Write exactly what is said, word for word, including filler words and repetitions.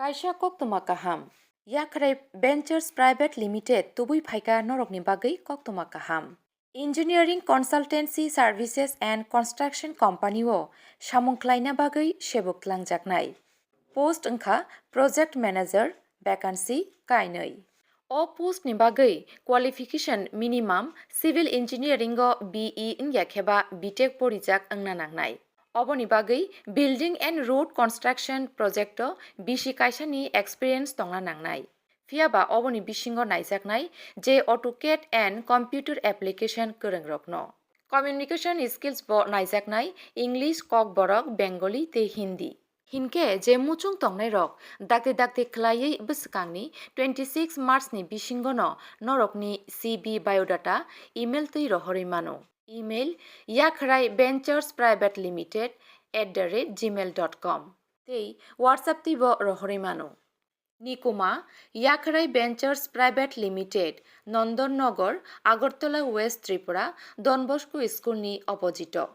Kaisa koktwma kaham. Yakhrai Ventures Private Limited tubui phaikha norokni bagwi koktwma kaham. Engineering Consultancy Services and Construction Company o samung khlaina bagwi sebuk tlangjaknai. Post wngkha Project Manager, vacancy kainwi. O post ni bagwi qualification minimum civil engineering o B E wngya khe ba B Tech porijak wngna nangnai. Oboni bagwi building and road construction project o bisi kaisani experience tongna nangnai. Phiya ba oboni bisingo naijaknai je AutoCAD and computer application kwrwngrokno. Communication skills bo naijaknai English, Kokborok, Bengali tei Hindi. Hinkhe je muchung tongnairok dakti dakti khlaiwi bwswkangni twenty six March ni bisingono norokni C V biodata email twi rohorwi mano. Email yakhrai ventures private limited at the rate gmail dot com tei WhatsApp twibo rohorwi mano. Nikuma, Yakhrai Ventures Private Limited, Nondan Nagar, Agartala West Tripura, Don Bosco School ni opposite o.